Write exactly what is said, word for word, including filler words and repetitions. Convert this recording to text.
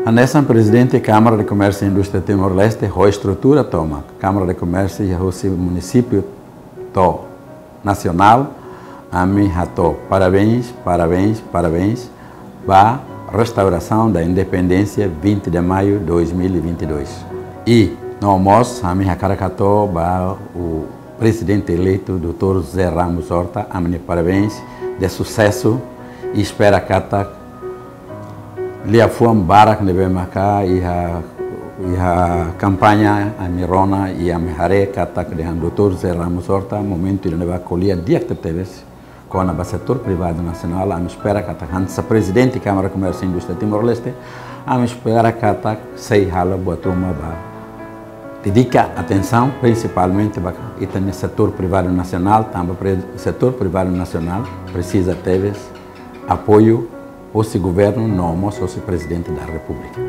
Hanesan Prezidente Kámara de Komérsiu e Indústria Timor-Leste, ho estrutura tomak Kámara de Komérsiu iha husi munisípiu to'o nasionál, ami hato'o parabéns, parabéns, parabéns ba restauração da independência, vinte de maio de dois mil e vinte e dois. I no mós ami hakarak hato'o ba prezidente eleitu, doutór José Ramos Horta, ami-nia parabéns, dehan susesu, i espera katak liafuan barak ne'ebé maka iha, iha kampaña ami rona, i ami haree katak dehan doutór José Ramos Horta momentu ida-ne'e ba ko'alia di'ak tebetebes kona-ba setór privadu nasionál. Ami espera katak hanesan Prezidente Kámara Komérsiu e Indústria Timor-Leste, ami espera katak sei halo buat ruma ba dedika atensaun prinsipalmente ba ita-nia setór privadu nasionál, tanba pre-, setór privadu nasionál presiza tebes apoiu husi governu no mós husi Prezidente da Repúblika.